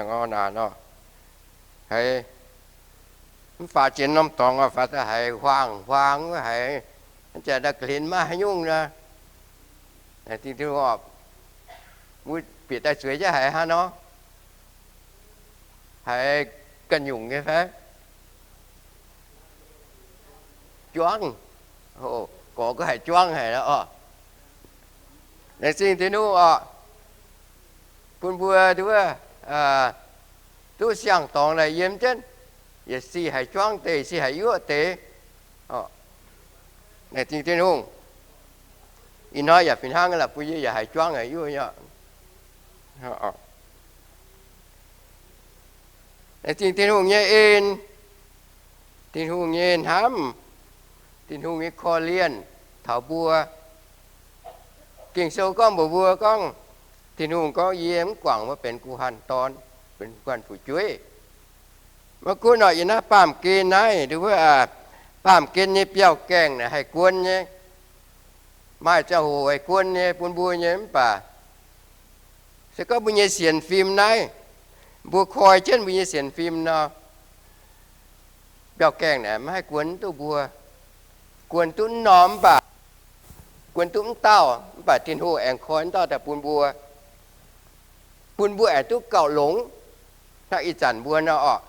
Nor naaic nor, haiz mv faaux jiex norm dorngx, faaux daaih haiz huaang-huaang wuov haiz, janx daaih ga'hlen maiv haaix nyungc nor. Laengz zingh Tin-Hungh, mbuo bieqc daaih zueiz jienv haiz hnangv nor, haiz ganh nyungc nyei fai? Juangv, gorx gorngv haiz juangv haic oc. Laengz zingh Tin-Hungh oc, bun mbuo duqv, duqv siang-dorngx naaic yiem jienv, yietc sic haiz juangv deix, sic haiz yuoqv deix. Laengz zingh Tin-Hungh. Ih hnoi yaac fih hnangv lorqc, bun yie yaac haiz juangv haiz yuoqv nyei. Laengz zingh Tin-Hungh nyei en, Tin-Hungh nyei hnamv, Tin-Hungh nyei korv-lienh taux mbuo. Ging-Sou gorngv mbuox mbuo gorngv, Tin-Hungh gorngv, yie mv guangc mbuo benx guh hanh dorn, benx guanh fu'jueiv. Maiv gunv nor, yiem naaiv baamh gen naaiv, baamh gen nyei biauv-gaengh naaic haih guon nyei, maaih ziangh hoc haih guon nyei bun mbuo nyei. Mv baac se gorngv mbuo nyei sienx fim naaiv, mbuo koi jienv mbuo nyei sienx fim nor, biauv-gaengh naaic maiv haih guon duqv mbuo. Guon duqv mv norm mv baac, guon duqv mv dauh mv baac Tin-Hungh aengx koi mv dauh daaih bun mbuo, bun mbuo aengx duqv gauh longx. Hnangv ih zanc mbuo nor orqc,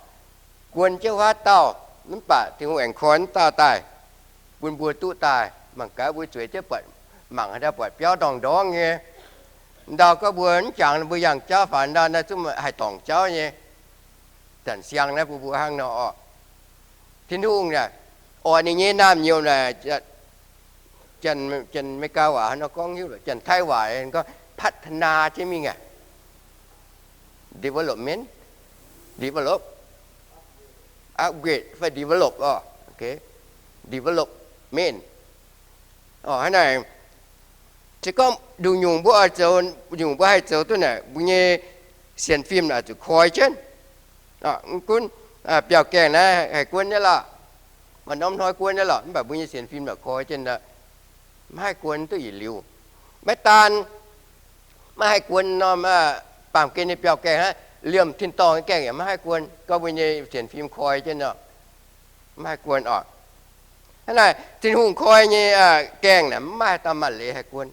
guon jienv wuov dauh mv baac Tin-Hungh aengx koi mv dauh daaih bun mbuo duqv daaih. Mangc gaax mbuo zueiz jienv buatc, mangc haaix dauh buatc biauv ndorngx-ndorngx nyei, ndau gorngv mbuo mv jangx mbuo yangh jauv faaux ndau naaiv zungv haih dorngc jauv nyei. Zanc siang naaiv bun mbuo hnangv nor orqc. Tin-Hungh naaic, oix ninh nyei naamh nyouz naaic, Janx-Meigaa waac nor gorngv hiuv, Janx-Taiv waac gorngv พัฒนา jienv mingh aqv. Development, develop, upgrade fai develop orqc, development. Orqc, hnangv naaic, se gorngv nduqc nyungc mbuo oix zoux, nyungc mbuo haih zoux duqv naaic, mbuo nyei sienx fim naaic zuqc koi jienv. Mv gunv biauv-gaengh naaiv haih guon nyei lorqc, maaih norm hnoi guon nyei lorqc, mv baac mbuo nyei sienx fim naaic koi jienv, maiv haih guon duqv yietc liuz. Maiv daan maiv haih guon norm baamh gen nyei biauv-gaengh aqv, liemh tin-dorngh nyei gaengh yaac maiv haih guon. Gorngv mbuo nyei sienx fim koi jienv nor, maiv haih guon orqc. Hnangv naaic, Tin-Hungh koi nyei gaengh naaic maiv maaih dauh maaih leiz haih guon.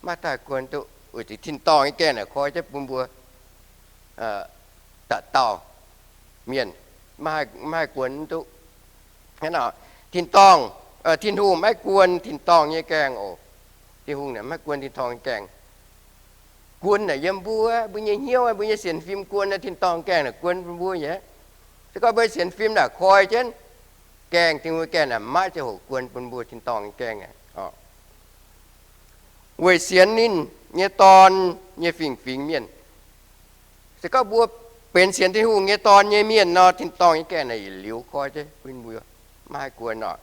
Maiv maaih dauh haih guon duqv, weic zuqc tin-dorngh nyei gaengh naaic koi jienv bun mbuo da'dauh mienh, maiv haih guon duqv. Hnangv naaic, tin-dorngh, Tin-Hungh maiv guon tin-dorngh nyei gaengh oc. Tin-Hungh naaic maiv guon tin-dorngh nyei gaengh. Guon naaic yiem mbuo, mbuo nyei hnyouv, mbuo nyei sienx fim guon, tin-dorngh gaengh naaic guon bun mbuo nyei. Se gorngv mbuo sienx fim naaic koi jienv gaengh, Tin-Hungh gaengh naaic maiv ziangh hoc guon bun mbuo tin-dorngh nyei gaengh aqv. Weic sienx ninh nyei Dorn nyei fingx-fingx mienh. Se gorngv mbuo benx sienx Tin-Hungh nyei Dorn nyei mienh nor, tin-dorngh nyei gaengh naaic yietc liuz koi jienv bun mbuo, maiv haih guon orqc.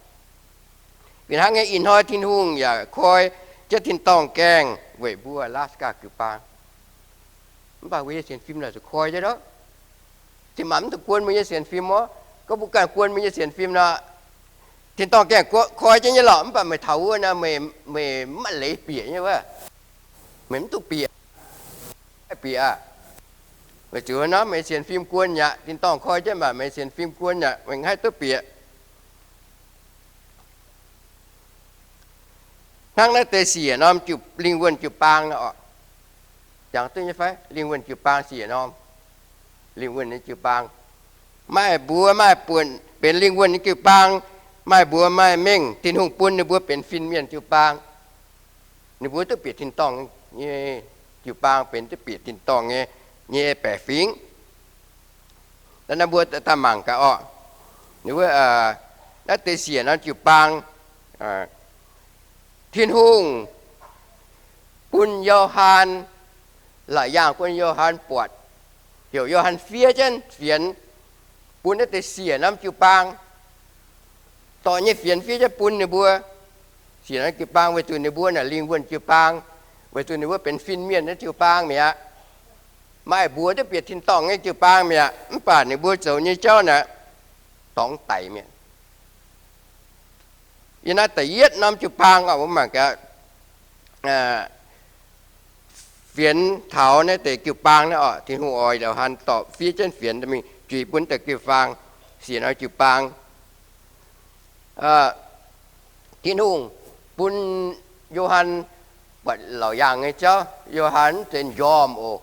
Fih hnangv nyei, ih hnoi Tin-Hungh yaac koi jienv tin-dorngh gaengh weic mbuo Alaska jiu-baang. Mv baac mbuo nyei sienx fim naaic zuqc koi jienv lorqc. Cin-maanc mv zuqc guon mbuo nyei sienx fim orqc. Gorngv mbuo ganh guon mbuo nyei sienx fim nor, tin-dorngh gaengh koi jienv nyei lorqc, mv baac meih taux wuov nor, meih mv maaih leiz bieqc nyei wuov. Meih mv duqv bieqc, bieqc aqv. Weic zuqc nor meih sienx fim guon aqv. Tin-dorngh koi jienv mv baac meih sienx fim guon aqv, meih mv haih duqv bieqc. Hnangv naaiv deix siec norm lingh wuonh jiu-baang nor orqc. Jangx duqv nyei fai? Lingh wuonh jiu-baang siec norm, lingh wuonh nyei jiu-baang. Maaih mbuox maaih buonc benx lingh wuonh nyei jiu-baang. Maaih mbuox maaih mengh, Tin-Hungh bun ninh mbuo benx fin-mienh jiu-baang. Ninh mbuo duqv bieqc tin-dorngh nyei jiu-baang, benx duqv bieqc tin-dorngh nyei, nyei baeqc fingx. Naaiv mbuo daaih mangc gaax orqc. Ninh mbuo, naaiv deix siec norm jiu-baang, Tin-Hungh bun Yo^han, la'yaangh bun Yo^han buatc, heuc Yo^han fiev jienv fienx bun naaiv deix siec norm jiu-baang. Dorh nyei fienx fiev jienv bun ninh mbuo siec norm jiu-baang, weic zuqc ninh mbuo naaic lingh wuonh jiu-baang, weic zuqc ninh mbuo benx fin-mienh nyei jiu-baang mi'aqv. Maaih mbuox duqv bieqc tin-dorngh nyei jiu-baang mi'aqv. Mv baac ninh mbuo zoux nyei jauv naaic dorngx daic mi'aqv. Yie naaiv da'yietv norm jiu-baang oc, mbuo mangc gaax, fienx taux naaiv deix jiu-baang naaiv oc. Tin-Hungh oix Yo^han dorh fiev jienv fienx mingh juix bun deix jiu-baang, siec norm jiu-baang. Tin-Hungh bun Yo^han buatc laauc yaangh nyei jauv. Yo^han mv zeiz njormh oc.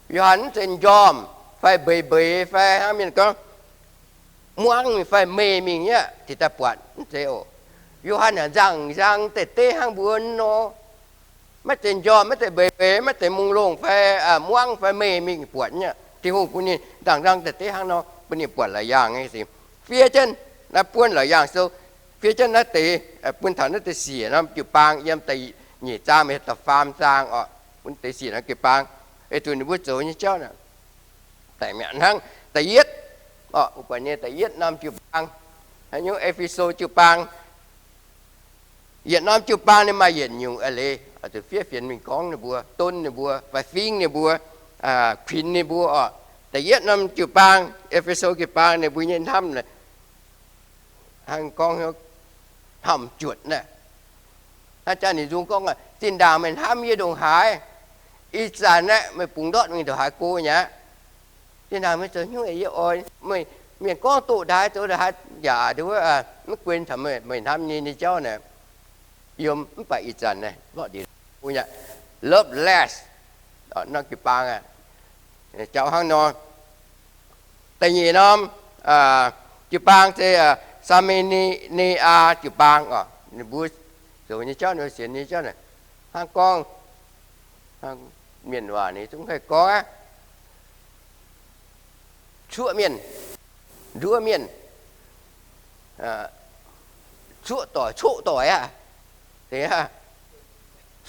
Yo^han mv zeiz njormh fai mbeix mbeix fai hnangv mienh gorngv muangv mingh fai meih mingh nyei, ziouc daaih buatc, mv zeiz oc. Yo^han yaac nzangc-nzang deix deix hnangv mbuo nor. Maiv zeiz njormh, maiv zeiz mbeix mbeix, maiv zeiz mungh longh fai muangv fai meih mingh buatc nyei. Tin-Hungh bun ninh nzangc-nzang deix deix hnangv nor, bun ninh buatc laauc yaangh nyei sic. Fiev jienv naaiv buonv laauc yaangh sou, fiev jienv naaiv deix bun taux naaiv deix siec norm jiu-baang yiem da'nyeic zaang mingh da'faam zaang oc, bun deix siec norm jiu-baang, weic zuqc ninh mbuo zoux nyei jauv naaic daic mi'aqv hnangv. Da'yietv, oc, mbuo buatc nyei da'yietv norm jiu-baang, haaix nyungc, E^fe^so jiu-baang. Yietc norm jiu-baang ninh maaih yietc nyungc eix leiz, zuqc fiev fienx mingh gorngv ninh mbuo, donv ninh mbuo, fai fingx ninh mbuo, kuinx ninh mbuo oc. Da'yietv norm jiu-baang, E^fe^so jiu-baang, ninh mbuo nyei hnamv hnangv gorngv hnamv juotc naaiv. Hnangv jaax ninh nzung gorngv, zinh ndaangc meih hnamv yie ndongc haaix, ih zanc aeqv, meih bungx ndortv mingh ndongc haaix go nyei aqv. Zinh ndaangc meih zoux hnyouv yie oix, mienh gorngv doqc ndaaix zoux ndongc haaix yaac mv guen taux meih hnamv nyei nyei jauv naaic. Yiem mv baac ih zanc naaic, lorqc ndiev go nyei, love less, norm jiu-baang jauv hnangv nor. Da'nyeic norm jiu-baang se Saa^me^ne^aa jiu-baang oc. Ninh mbuo zoux nyei jauv, ninh mbuo sienx nyei jauv naaic, hnangv gorngv, mienh waac ninh zungv haih gorngv aqv, cuoqv mienh, nduov mienh, cuoqv doic, coqv doic aqv,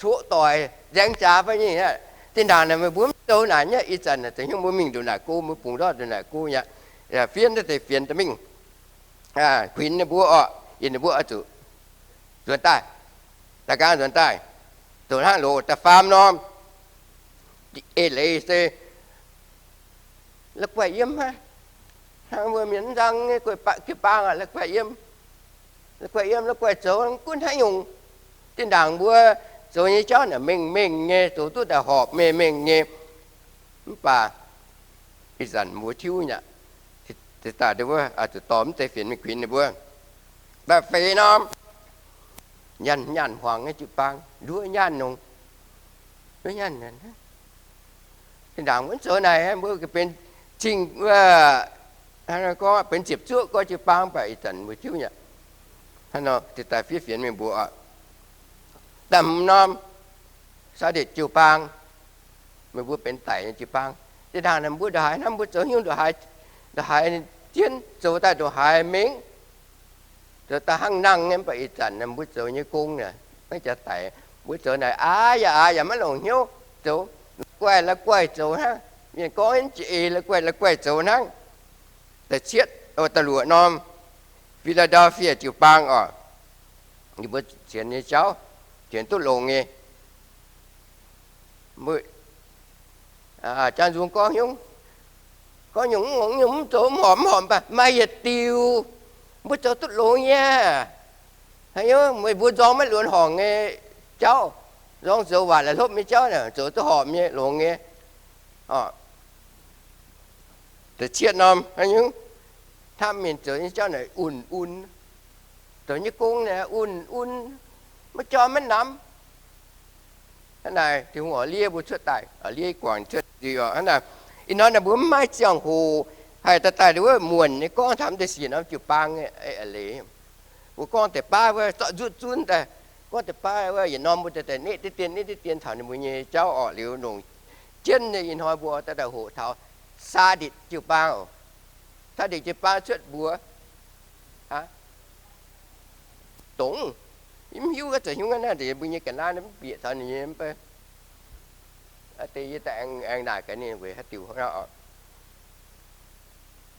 coqv doic, nzaeng jaax fai nyei. Zinh ndaangc naaic meih mbuo mv zoux naaic nyei, ih zanc zoux hnyouv mbuo mingh ndongc naaic go, mbuo bungx ndortv ndongc naaic go nyei, fiev naaiv deix fienx daaih mingh kuinx ninh mbuo oc, yie ninh mbuo oix zuqc nzuonx daaih, daaih nqaang nzuonx daaih, zoux hnangv loz da'faam norm eix leiz se la'guaih yiem aqv. Hnangv mbuo mienh mv nzang nyei jiu-baang aqv, la'guaih yiem, la'guaih yiem, la'guaih zoux gunv haaix nyungc. Zinh ndaangc mbuo zoux nyei jauv naaic mengh mengh nyei, zoux duqv daaih horpc mengh mengh nyei. Mv baac ih zanc mbuo tiuv nyei aqv. Daaih wuov zuqc dorh mv deix fienx mingh kuinx ninh mbuo. Da'feix norm, nyaanh nyaanh hmuangx nyei jiu-baang, nduov nyaanh nongx, nduov nyaanh. Zinh ndaangc mbuo mv zoux naaic, mbuo benx cing, gorngv benx ziepc zuoqv gorx jiu-baang, mv baac ih zanc mbuo tiuv nyei aqv. Hnangv nor daaih fiev fienx mingh mbuox oc. Da'hmz norm, Saaditc jiu-baang, meih mbuo benx daic nyei jiu-baang. Zinh ndaangc naaic mbuo ndongc haaix hnamv, mbuo zoux haaix nyungc ndongc haaix, ndongc haaix jienv zoux daaih ndongc haaix mengh, zoux daaih hnangv nangh nyei, mv baac ih zanc naaic mbuo zoux nyei gong naaic maiv jaax daic. Mbuo zoux naaic aav yaac aav yaac maiv longc hnyouv zoux, la'guaih la'guaih zoux hnangv. Mienh gorngv jiex eix la'guaih la'guaih zoux hnangv. Da'cietv, da'luoqc norm, Fi^laa^ndau^fie jiu-baang oc. Yie mbuo sienx nyei jauv, sienx duqv longx nyei. Jang nzung gorngv nyungc, gorngv nyungc mv zoux mv horpc mv horpc, mv baac maaih yietc diuh mbuo zoux duqv longx nyei. Haaix nyungc meih mbuo nzorng maiv luonx horngc nyei jauv, nzorng zoux waac la'hlopv nyei jauv, zoux duqv horpc nyei, longx nyei. Da'cietv norm, haaix nyungc hnamv mienh zoux nyei jauv naaic un-un, zoux nyei gong naaic un-un, maiv jorm maiv namx. Hnangv naaic Tin-Hungh oix liev mbuo cuotv daaih, oix liev guangc cuotv nzuih oc. Hnangv naaic, ih hnoi naaic mbuo mv maaih ziangh hoc haih daaih daaih wuov muonc nyei gorngv taux mv deix siec norm jiu-baang nyei eix leiz. Mbuo gorngv deix baav wuov zorqv nzutv zunv daaih, gorngv deix baav wuov yietc norm mbuo daaih neqv diqv dien neqv diqv dien taux ninh mbuo nyei jauv orqc. Liuz longc jienv nyei ih hnoi mbuo daaih daaih hoqc taux Saaditc jiu-baang oc. Saaditc jiu-baang cuotv mbuox dongh, mv hiuv wuov zoux hnyouv naaiv deix mbuo nyei ga'naaiv mv bieqc taux ninh nyei mv bei. Deix yie daaih aengx naaic gaax ninh weic haaix diuc.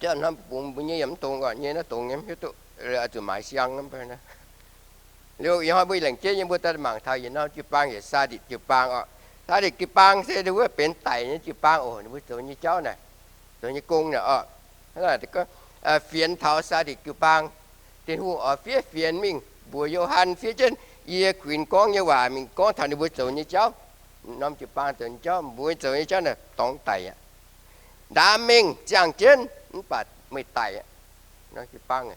Jauv hnamv bungx mbuo nyei yaac mv dongz oc, nyei naaiv dongz nyei mv hiuv duqv, zuqc maaiz siang. Liuz ih hnoi mbuo lengc jeiv nyei mbuo daaih mangc taux yietc norm jiu-baang heuc Saaditc jiu-baang oc. Saaditc jiu-baang se wuov benx daic nyei jiu-baang oc. Ninh mbuo zoux nyei jauv naaic, zoux nyei gong naaic oc, fienx taux Saaditc jiu-baang. Tin-Hungh oix fiev fienx mingh mbuox Yo^han fiev jienv yie kuinx gorngv nyei waac mingh gorngv taux ninh mbuo zoux nyei jauv. Norm jiu-baang zoux nyei jauv, mbuo zoux nyei jauv naaic dorngx daic aqv. Ndaam mengh ziangh jienv mv baac meih daic aqv. Norm jiu-baang,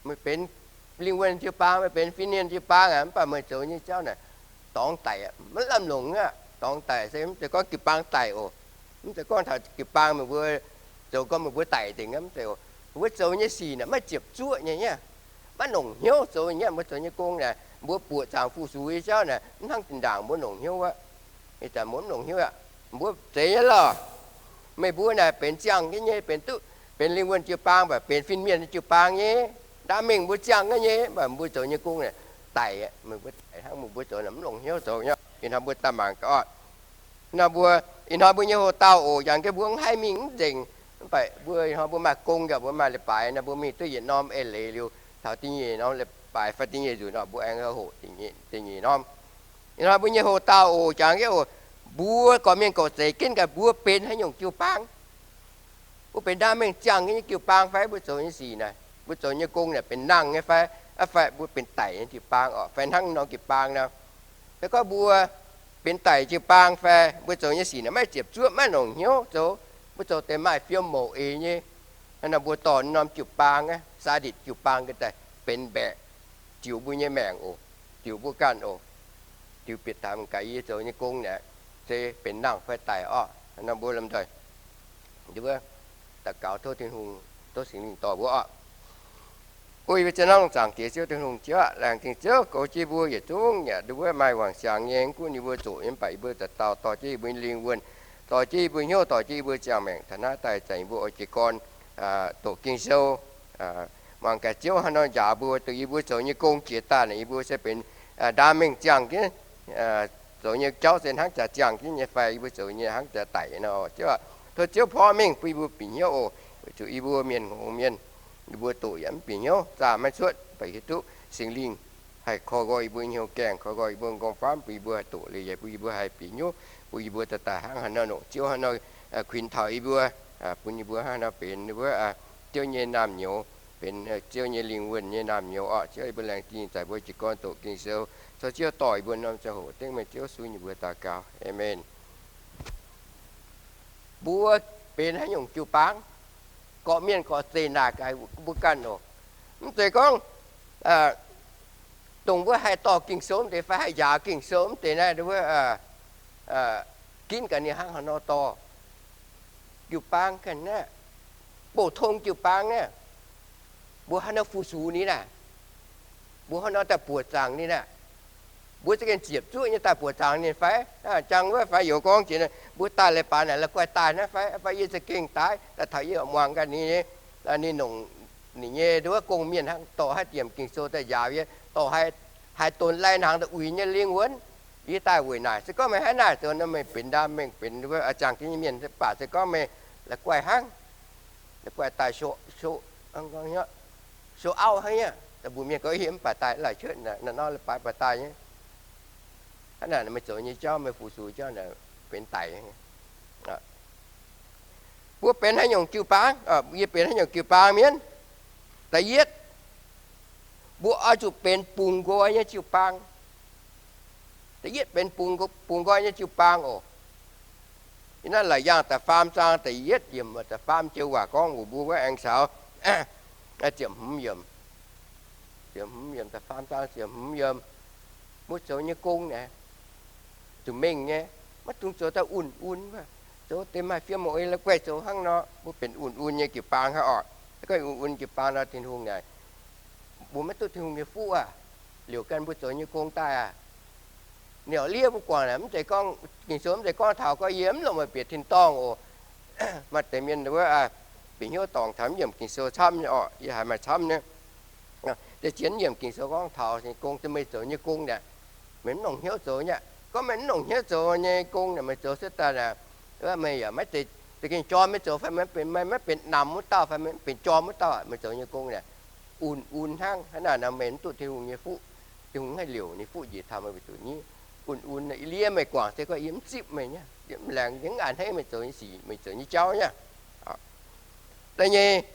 meih benx lingh wuonh jiu-baang, meih benx fin-mienh jiu-baang aqv, mv baac meih zoux nyei jauv naaic dorngx daic aqv, maiv lamh longc aqv. Dorngx daic se mv zeiz gorngv jiu-baang daic oc. Mv zeiz gorngv taux jiu-baang meih mbuo zoux gorngv meih mbuo daic nzengc aqv, mv zeiz oc. Mbuo zoux nyei sic naaic maiv ziepc zuoqv nyei, maiv longc hnyouv zoux nyei. Mbuo zoux nyei gong naaic, mbuo buoqc zaangc fu-sux nyei jauv naaic, mv hnangv zinh ndaangc mbuo longc hnyouv aqv. Ih zanc mbuo mv longc hnyouv aqv. Mbuo zeiz nyei lorqc. Meih mbuo naaic benx ziangh jienv nyei, benx duqv benx lingh wuonh jiu-baang, mv baac benx fin-mienh jiu-baang nyei. Ndaam mengh mbuo ziangh jienv nyei, mv baac mbuo zoux nyei gong naaic daic aqv. Meih mbuo daic hnangv meih mbuo zoux naaic mv longc hnyouv zoux nyei. Ih hnoi mbuo daaih mangc gaax oc. Ih hnoi mbuo, ih hnoi mbuo nyei houx-dauh oc, jangx jienv mbuo mv haih mingh mv nzengc. Mv baac mbuo ih hnoi mbuo maaih gong yaac mbuo maaih leiz-baaix nor, mbuo mingh duqv yietc norm eix leiz liuz, taux da'nyeic norm leiz-baaix fai da'nyeic nzunc oc, mbuo aengx hoqc da'nyeic norm. Ih hnoi mbuo nyei houx-dauh oc, jangx jienv oc, mbuo gorqv-mienh gorqv-zeic ginv gaax mbuo benx haaix nyungc jiu-baang. Mbuo benx ndaam mengh ziangh jienv nyei jiu-baang fai? Mbuo zoux nyei sic naaic, mbuo zoux nyei gong naaic benx nangh nyei fai? Fai mbuo benx daic nyei jiu-baang oc, fai hnangv norm jiu-baang nor? Se gorngv mbuo benx daic jiu-baang fai mbuo zoux nyei sic naaic maiv ziepc zuoqv, maiv longc hnyouv zoux, mbuo zoux deix maaih fiem mouc eix nyei, hnangv nor mbuo dorh norm jiu-baang, saa nditc jiu-baang ga'daaih benx mbaeqc, diuc mbuo nyei maengc oc, diuc mbuo ganh oc. Diuc bieqc taux gaax yie zoux nyei gong naaic se benx nangh fai daic orqc. Hnangv nor mbuo lomh nzoih daux gaux tov Tin-Hungh, tov Singx Lingh dorh mbuo orqc. O yie mbuo zien hnamv zaangc Diex Ziouv Tin-Hungh, Ziouv aah, laengz zingh Ziouv goux jienv yie mbuo yietc zungv yaac nduov wuov maaih wangc siangx nyei, gunv yie mbuo zuqc yiem baac yie mbuo za'dauh dorh jienv yie mbuo nyei lingh wuonh, dorh jienv yie mbuo hnyouv, dorh jienv yie mbuo ziangh maengc taux naaiv daaih zanc yie mbuo oix jiez gorn doqc Ging-Sou. Mangc gaax Ziouv hnangv nor njaaux mbuo, dongh yie mbuo zoux nyei gong jiex daaih naaic yie mbuo se benx ndaam mengh ziangh jienv zoux nyei jauv se hnangv jaax ziangh jienv nyei fai yie mbuo zoux nyei hnangv jaax daic nor. Ziouv aah, tov Ziouv porv mengh bun yie mbuo bieqc hnyouv oc. Weic zuqc yie mbuo mienh hngongx mienh, yie mbuo doqc yaac mv bieqc hnyouv, zaah maiv cuotv, mv baac hiuv duqv Singx Lingh haih koi nqoi yie mbuo nyei hnyouv gaengh, koi nqoi yie mbuo gorngv faamv, bun yie mbuo haih doqc liuz yaac bun yie mbuo haih bieqc hnyouv, bun yie mbuo daaih daaih hnangv haaix nor longc Ziouv hnangv nor kuinx taux yie mbuo, bun yie mbuo hnangv haaix nor benx wuov Ziouv nyei naamh nyouz, benx Ziouv nyei lingh wuonh nyei naamh nyouz orqc. Ziouv yie mbuo laengz zingh zanc mbuo jiez gorn doqc Ging-Sou, tov Ziouv dorh yie mbuo norm ziangh hoc dengv meih Ziouv sun yie mbuo daux gaux. Aamen. Mbuo benx haaix nyungc jiu-baang? Gorqv-mienh gorqv-zeic naaic gaax mbuo ganh oc. Mv zeiz gorngv dongh wuov haih dorh Ging-Sou mv deix fai haih njaaux Ging-Sou mv deix naaiv wuov, ginv gaax ninh hnangv haaix nor dorh. Jiu-baang ganh naaiv, bouh tong jiu-baang naaiv, mbuo hnangv nor fu-sux ninh naaic, mbuo hnangv nor daaih buoqc zaangc ninh naaic, mbuo za'gengh ziepc zuoqv nyei daaih buoqc zaangc ninh fai? Jangx wuov fai youz gorngv jiex mbuo daaih leiz-baaix naaic la'guaih daaih naaiv fai? Fai yie za'gengh daaih daaih taux yie muangx gaax ninh nyei, ninh longc ninh nyei nduov gong-mienh hnangv dorh haaix diemc Ging-Sou daaih njaaux yie, dorh haaix donx lai-hnaangx daaih uix nyei lingh wuonv. Yie daaih weic naaic se gorngv meih hnangv naaic zoux nor meih benx ndaam mengh benx wuov ziangh jienv nyei mienh, mv baac se gorngv meih la'guaih hnangv, la'guaih daaih show, show, show out hnangv nyei, mbuo mienh gorngv hieh mv baac daaih laaih cuotv naaiv nor leiz-baaix baac daaih nyei. Hnangv naaic meih zoux nyei jauv, meih fu-sux jauv naaic benx daic. Mbuo benx haaix nyungc jiu-baang? Yie benx haaix nyungc jiu-baang mienh? Da'yietv, mbuo oix zuqc benx bungx nqoi nyei jiu-baang. Da'yietv benx bungx nqoi nyei jiu-baang oc. Yie naaiv Laauc Yaangh da'faam zaang da'yietv yiemc, da'faam joux waac gorngv wuov mbuo wuov aengx caux ziepc hmz yiemc, ziepc hmz yiemc, da'faam zaang ziepc hmz yiemc, mbuo zoux nyei gong naaic zuqc mengh nyei, maiv dungx zoux daaih un-un, zoux deix maaih fiem mouc ei la'guaih zoux hnangv nor, mbuo benx un-un nyei jiu-baang hnangv orqc. Gorngv un-un jiu-baang nor, Tin-Hungh naaic, mbuo maiv duqv Tin-Hungh nyei fuqv aac. Liouc ganh mbuo zoux nyei gong daaih aac, liouc liev mbuo guangc naaic, mv zeiz gorngv Ging-Sou mv zeiz gorngv taux gorngv yie mv longc meih bieqc tin-dorngh oc. Maaih deix mienh wuov bieqc hnyouv dorngc taux mv yiemc Ging-Sou camv nyei orqc. Yie haiz maaih camv nyei. Deix zien mv yiemc Ging-Sou gorngv taux nyei gong, se meih zoux nyei gong naaic, meih mv longc hnyouv zoux nyei. Gorngv meih mv longc hnyouv zoux nyei gong naaic, meih zoux cuotv daaih naaic, meih yaac maiv zeiz za'gengh jorm meih zoux fai meih maiv benx namx wuov dauh fai meih maiv benx jorm wuov dauh. Meih zoux nyei gong naaic un-un hnangv. Hnangv naaic nor meih mv duqv Tin-Hungh nyei fuqv. Tin-Hungh haih liouc ninh fuqv njiec taux meih weic zuqc ni un-un. Yie liev meih guangc se gorngv yie mv zipv meih nyei, yie mv laengz, yie mv a'hneiv meih zoux nyei sic, meih zoux nyei jauv nyei. Da'nyeic,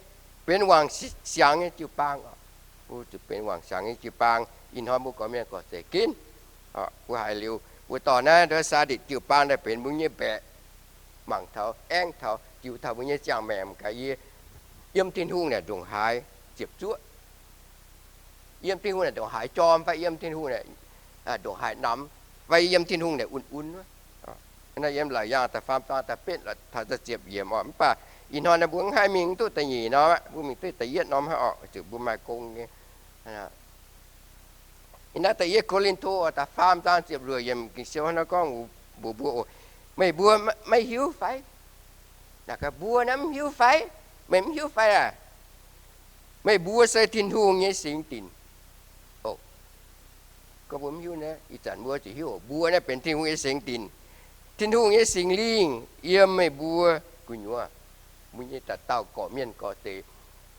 benx wangc siangx nyei jiu-baang. Mbuo zuqc benx wangc siangx nyei jiu-baang. Ih hnoi mbuo gorqv-mienh gorqv-zeic ginv, mbuo haiz liuz, Mbuo dorh naaiv ndortv Saaditc jiu-baang naaiv benx mbuo nyei mbaeqc, mangc taux, aengv taux, jiu taux mbuo nyei ziangh maengc gaax yie. Yiem Tin-Hungh naaic ndongc haaix ziepc zuoqv. Yiem Tin-Hungh naaic ndongc haaix jorm fai yiem Tin-Hungh naaic ndongc haaix namx, fai yiem Tin-Hungh naaic un-un. Naaiv yiem Laauc Yaangh da'faam zaang da'betv taux da'ziepc yiemc oc. Mv baac ih hnoi naaiv mbuo mv haih mingh duqv da'nyeic norm aqv, mbuo mingh duqv da'yietv norm aqv oc, zuqc mbuo maaih gong nyei. Ih naaiv da'yietv Ko^lin^to da'faam zaang ziepc luoqc yiemc Ging-Sou hnangv naaiv gorngv mbuox mbuo oc, meih mbuo maiv hiuv fai? Mbuo naaiv mv hiuv fai? Meih mv hiuv fai aac? Meih mbuo se Tin-Hungh nyei singx dinc. Gorngv mbuo mv hiuv naaiv, ih zanc mbuo zuqc hiuv oc. Mbuo naaiv benx Tin-Hungh nyei singx dinc. Tin-Hungh nyei Singx Lingh yiem meih mbuo gu'nyuoz. Mbuo nyei dauh dauh gorqv-mienh gorqv-deix,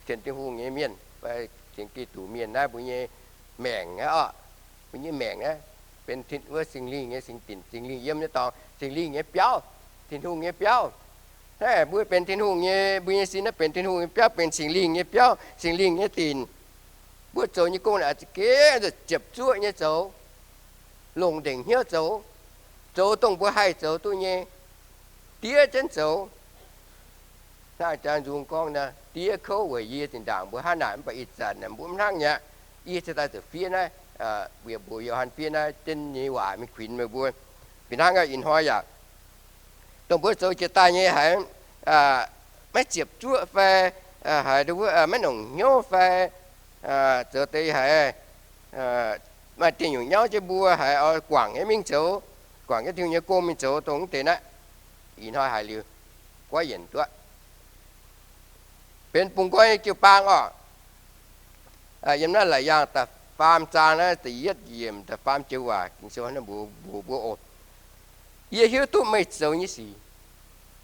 sienx Tin-Hungh nyei mienh fai sienx Giduc mienh naaiv, mbuo nyei maengc aqv oc. Mbuo nyei maengc naaiv benx wuov Singx Lingh nyei singx dinc, Singx Lingh yiem nyei dorngx, Singx Lingh nyei biauv, Tin-Hungh nyei biauv. Naaiv mbuo benx Tin-Hungh nyei, mbuo nyei sin naaiv benx Tin-Hungh nyei biauv, benx Singx Lingh nyei biauv, Singx Lingh nyei dinc. Mbuo zoux nyei gong naaic za'gengh ziepc zuoqv nyei zoux, longc ndengc hnyouv zoux, zoux dongh mbuo haih zoux duqv nyei, diev jienv zoux. Hnangv jang nzung gorngv naaiv, diev kouv weic yie zinh ndaangc mbuo hnangv naaic, mv baac ih zanc mbuo mv hnangv mi'aqv. Yie cingx daaih zuqc fiev naaiv, mbuox Yo^han fiev naaiv jienv nyei waac mingh kuinx meih mbuo. Fih hnangv ih hnoi yaac dongh mbuo zoux jiex daaih nyei haiz maiv ziepc zuoqv fai, haiz maiv nongc hnyouv fai, zoux deix haiz maaih dieh nyungc nyauv jienv mbuo haiz oix guangc nyei mingh zoux, guangc nyei Tin-Hungh nyei gong mingh zoux dongh mv deix naaiv, ih hnoi haiz liuz goiv yienc duqv benx bungx nqoi nyei jiu-baang oc. Yiem naaiv Laauc Yaangh da'faam zaang naaiv da'yietv yiemc da'faam joux waac Ging-Sou naaiv mbuox mbuox mbuo oc, yie hiuv duqv meih zoux nyei sic.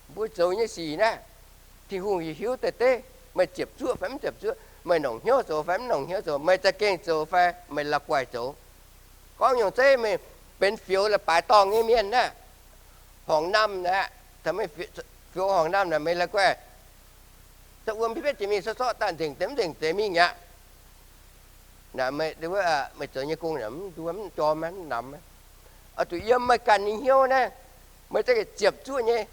Mbuo zoux nyei sic naaiv, Tin-Hungh hiuv deix deix. Meih ziepc zuoqv fai mv ziepc zuoqv, meih nongc hnyouv zoux fai mv nongc hnyouv zoux, meih za'gengh zoux fai meih la'guaih zoux. Gorngv nyungc zeiv meih benx fioux la'baaix dorngh nyei mienh naaiv, horngc namh naaiv, meih fioux horngc namh naaic meih la'guaih, wuom bietv bietv jiex mingh, sortv sortv daaih nzengc deix mv nzengc deix mingh aqv. Meih zoux nyei gong mv nduov mv jorm mv namx. Oix zuqc yiem meih ganh nyei hnyouv naaiv, meih za'gengh ziepc zuoqv nyei,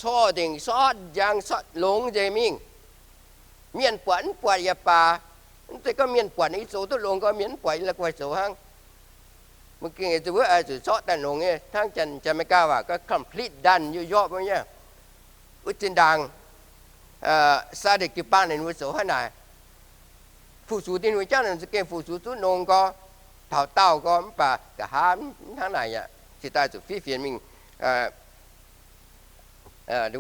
corc nzengc, sortv njang, sortv longx nzengc mingh. Mienh buatc mv buatc yaac baac, mv zeiz gorngv mienh buatc yie zoux duqv longx gorx, mienh mv buatc yie la'guaih zoux hnangv. Mv gengh zuqc wuov zuqc zorqv daaih longx nyei, hnangv Janx-Meigaa waac gorngv complete done, yie yorpv nyei. Wuov zinh ndaangc Saaditc jiu-baang ninh mbuo zoux hnangv naaic, fu-sux Tin-Hungh jauv ninh za'gengh fu-sux zuqc longx gorx, taux daauh gorx, mv baac nqa'haav mv hnangv naaic aqv. Cingx daaih zuqc fiev fienx mingh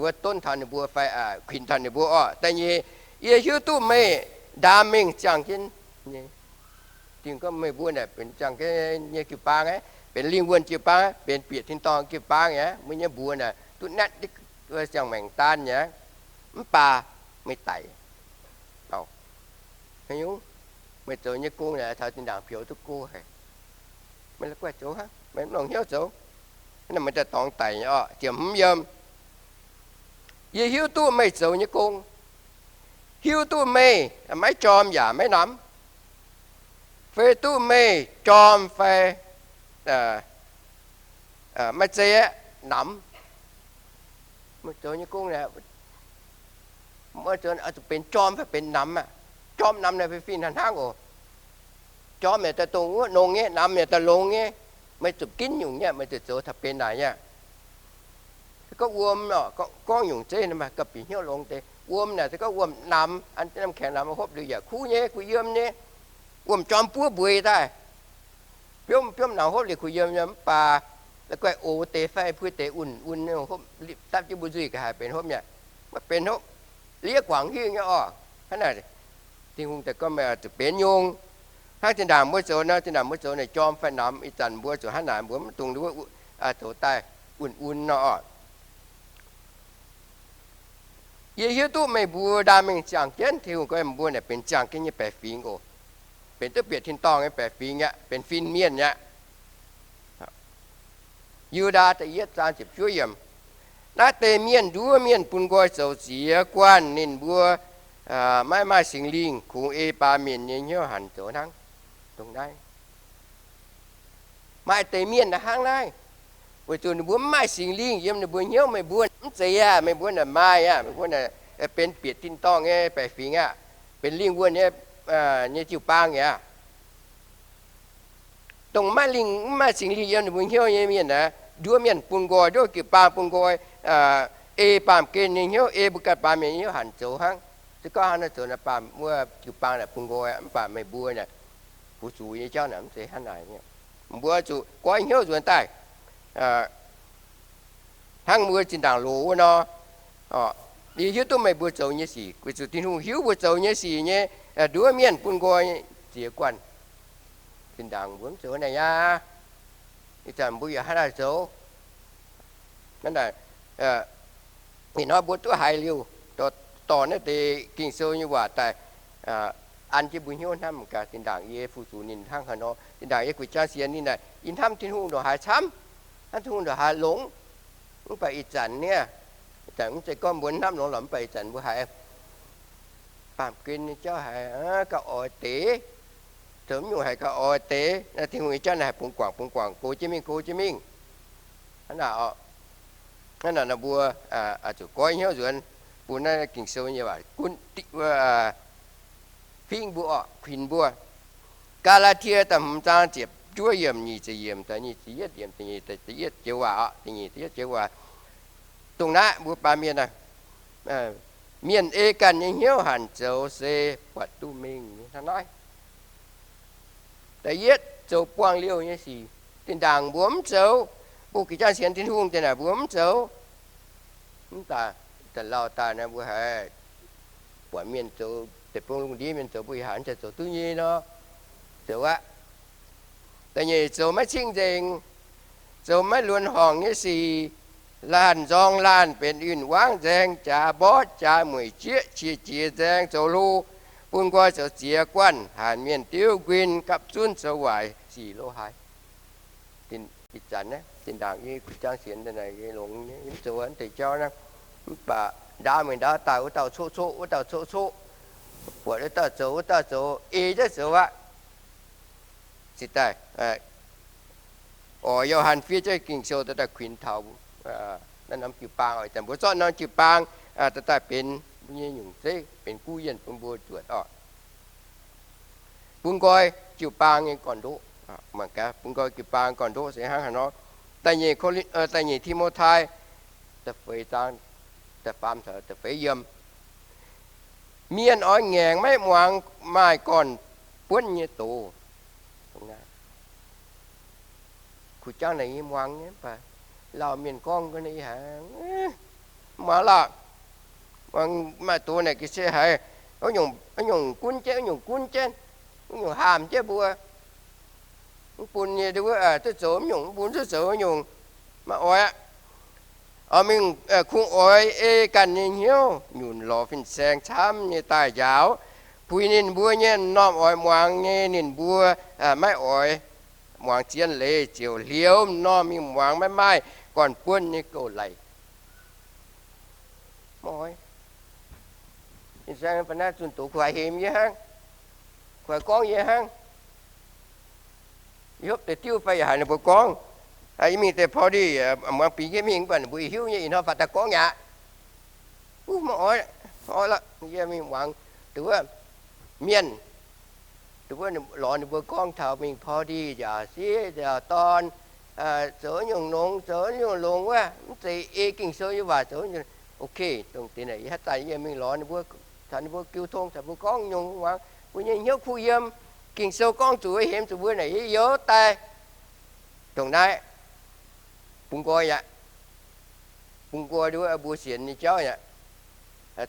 wuov donv taux ninh mbuo fai kuinx taux ninh mbuo oc. Da'nyeic, yie hiuv duqv meih ndaam mengh ziangh jienv nyei. Dingh gorngv meih mbuo naaic benx ziangh jienv nyei jiu-baang aqv, benx lingh wuonh jiu-baang aqv, benx bieqc tin-dorngh jiu-baang aqv. Mbuo nyei mbuox naaic duqv natv diqv ziangh maengc daan aqv. Mv baac meih daic. Meih zoux nyei gong naaic taux zinh ndaangc pioux duqv go haic. Meih la'guaih zoux hnangv, meih mv longc hnyouv zoux, meih daaih dorngx daic nyei oc. Ziepc hmz yiem, yie hiuv duqv meih zoux nyei gong, hiuv duqv meih maiv jorm yaac maiv namx, fai duqv meih jorm fai maiv zeiz namx. Meih zoux nyei gong naaic, zuqc benx jorm fai benx namx aqv. Jorm namx naaic fih fih hnangv hnangv oc. Jorm yaac daaih dongh wuov nongx nyei, namx yaac daaih longx nyei. Meih zuqc ginv nyungc nyei, meih zuqc zoux taux benx naaic nyei. Se gorngv wuom, gorngv nyungc zeiv gauh bieqc hnyouv longx deix. Wuom naaic se gorngv wuom namx, an jienv namx kaengx namx hopv liuz yaac kuv nyei, kuv yiem nyei. Wuom jorm buov mbueix daaih, biomv biomv namx hopv liuz kuv yiem nyei, mv baac la'guaih ox deix fai puix deix un un hopv, dapv jienv mbuo nzuih ga'haaix benx hopv mi'aqv. Maiv benx hopv, liev guangc hingh nyei oc. Hnangv naaic, Tin-Hungh daaih gorngv meih zuqc benx nyungc. Hnangv zinh ndaangc mbuo zoux nor, zinh ndaangc mbuo zoux naaic jorm fai namx, ih zanc mbuo zuqc hnangv naaic, mbuo mv dungx zoux daaih un un nor oc. Yie hiuv duqv meih mbuo ndaam mengh ziangh jienv, Tin-Hungh gorngv mbuo naaic benx ziangh jienv nyei baeqc fingx oc. Benx duqv bieqc tin-dorngh nyei baeqc fingx aqv, benx fin-mienh aqv. Yu^ndaa da'yietv zaang ziepc juov yiemc. Naaiv deix mienh nduov mienh bun nqoi zoux ziex guanh ninh mbuo maiv maaih Singx Lingh, kungx ei baamh mienh nyei hnyouv hanc zoux hnangv. Dongh naaiv maaih deix mienh hnangv naaiv, Weic zuqc ninh mbuo mv maaih Singx Lingh yiem ninh mbuo hnyouv. Meih mbuo mv zeiz aqv. Meih mbuo naaic maaih aqv. Meih mbuo naaic benx bieqc tin-dorngh nyei baeqc fingx aqv, benx lingh wuonh nyei, nyei jiu-baang nyei aqv. Dongh maiv lingh, mv maaih Singx Lingh yiem ninh mbuo hnyouv nyei mienh aeqv, nduov mienh bun nqoi, nduov jiu-baang bun nqoi, ei baamh gen nyei hnyouv, ei mbuo ganh baamh mienh nyei hnyouv hanc zoux hnangv. Se gorngv hnangv naaic zoux naaic, baamh wuov jiu-baang naaic bun nqoi, mv baac meih mbuo naaic fu-sux nyei jauv naaic mv zeiz hnangv naaic. Mbuo zuqc goiv hnyouv nzuonx daaih. Hnangv mbuo zinh ndaangc loz wuov nor, yie hiuv duqv meih mbuo zoux nyei sic, weic zuqc Tin-Hungh hiuv mbuo zoux nyei sic nyei. Nduov mienh bun nqoi, ziex guanh. Zinh ndaangc mbuo mv zoux naaic aqv. Ih zanc mbuo yaac hnangv naaic zoux. Ih hnoi mbuo duqv haiz liuz, dorh naaiv deix Ging-Sou nyei waac daaih an jienv mbuo hnyouv hnamv gaax. Zinh ndaangc yie fu-sux ninh hnangv haaix nor, zinh ndaangc yie guix jang sienx ninh naaic, yie hnamv Tin-Hungh ndongc haaix camv, hnamv Tin-Hungh ndongc haaix longx. Mv baac ih zanc niaa, ih zanc mv zeiz gorngv mbuo hnamv longx lorqc, mv baac ih zanc mbuo haiz baamh gen nyei jauv haiz gauh oix deix, zoux mv nyungc haiz gauh oix deix. Naaiv Tin-Hungh nyei jauv naaic haih bungx guangc bungx guangc, gox jienv mingh gox jienv mingh. Hnangv naaic, hnangv naaic nor mbuo zuqc goiv hnyouv nzuonx, bun naaiv Ging-Sou nyei waac fingv mbuo orqc, kuinx mbuo. Gaa^laa^tie da'hmz zaang ziepc juov yiemc nyic ziepc yiemc, da'nyeic ziepc yietv yiemc, da'nyeic ziepc yietv joux waac, da'nyeic ziepc yietv joux waac. Dongh naaiv mbuo baamh mienh, mienh ei ganh nyei hnyouv hanc zoux se buatc duqv mengh nyei hnangv naaiv. Da'yietv, zoux buangh liouh nyei sic. Zinh ndaangc mbuo mv zoux, mbuo guix jang sienx Tin-Hungh deix naaic mbuo mv zoux. Mv daaih, daaih lauh daaih naaiv mbuo haiz buatc mienh zoux, deic-bung lungh ndiev mienh zoux, mbuo yaac haiz mv zeiz zoux duqv nyei nor, zoux aqv. Da'nyeic, zoux maiv cing-nzengc, zoux maiv luonx horngc nyei sic, laanh nzorng laanh benx yunh wangv nzaeng, jaax mborqv jaax mueic jieqv, qiex jiez nzaeng zoux hlo, bun nqoi zoux ziex guanh, hanc mienh diuv nquin, gapv zunv zoux waaic sic lo haaix. Ih zanc naaiv zinh ndaangc yie guix jang sienx daaih naaic, yie longx nyei, mv zoux wuov deix jauv naaiv. Mv baac ndaauv mingh ndaauv daaih, wuov dauh coqv coqv, wuov dauh coqv coqv, buatc wuov dauh zoux, wuov dauh zoux, ei jienv zoux aqv. Ziouc daaih oix Yo^han fiev jienv Ging-Sou daaih kuinx taux naaiv norm jiu-baang oc. Ih zanc mbuo zorqv norm jiu-baang daaih benx mbuo nyei nyungc zeiv, benx guv yienh bun mbuo zuotc oc. Bun nqoi jiu-baang nyei gorn-ndoqv, mangc gaax, bun nqoi jiu-baang gorn-ndoqv se hnangv haaix nor. Da'nyeic Ko^lin, da'nyeic Ti^mo^tai, da'feix zaang, da'faam caux da'feix yiem. Mienh oix ngaengc maiv muangx maaih gorn-buonv nyei doz. Kuh jangv naaic yie muangx nyei, mv baac lauh mienh gorngv ga'naaiv yie haiz muangx lorqc. Muangx maaih doz naaic ga'sie haiz, wuov nyungc gunv jienv, wuov nyungc gunv jienv, wuov nyungc haamh jienv mbuo. Mv bun nyei wuov duqv zoux wuov nyungc, mv bun duqv zoux wuov nyungc, maiv oix aqv. Oix mingh kungx oix ei ganh nyei hnyouv nyunc lorz fin-saeng camv nyei daaih njaaux. Puix ninh mbuo nyei m'normh oix muangx nyei, ninh mbuo maiv oix muangx zien leiz, ziouc hlioux m'normh mingh muangx maiv maaih gorn-buonv nyei gouv-laic. Maiv oix. Fin-saeng ba'naaiv zunh doz kuh haiz hemx yie hnangv, kuh haiz gorngv yie hnangv. Yie hopv deix diuv fai yaac haiz ninh mbuo gorngv. Yie mingh deix party, muangx bingx jienv mingh, mv baac ninh mbuo hiuv nyei, ih hnoi faaux daaih gorngv aqv. Mv oix, oix lorqc, yie mingh muangx deix wuov mienh, deix wuov lorz ninh mbuo gorngv taux mingh party nziaauc sieqv nziaauc dorn, zoux nyungc longx, zoux nyungc longx wuov, mv zeiz ei Ging-Sou nyei waac zoux. Ok, dongh deix naaic yie haaix zanc yie mingh lorz ninh mbuo, caux ninh mbuo jiu tong, caux mbuo gorngv nyungc muangx, mbuo nyei hnyouv kuh yiem. Ging-Sou gorngv zuqc hemx zuqc mbuo naaic yie youz daaih. Dongh naaiv bungx nqoi aqv. Bungx nqoi nduov mbuo sienx nyei jauv aqv.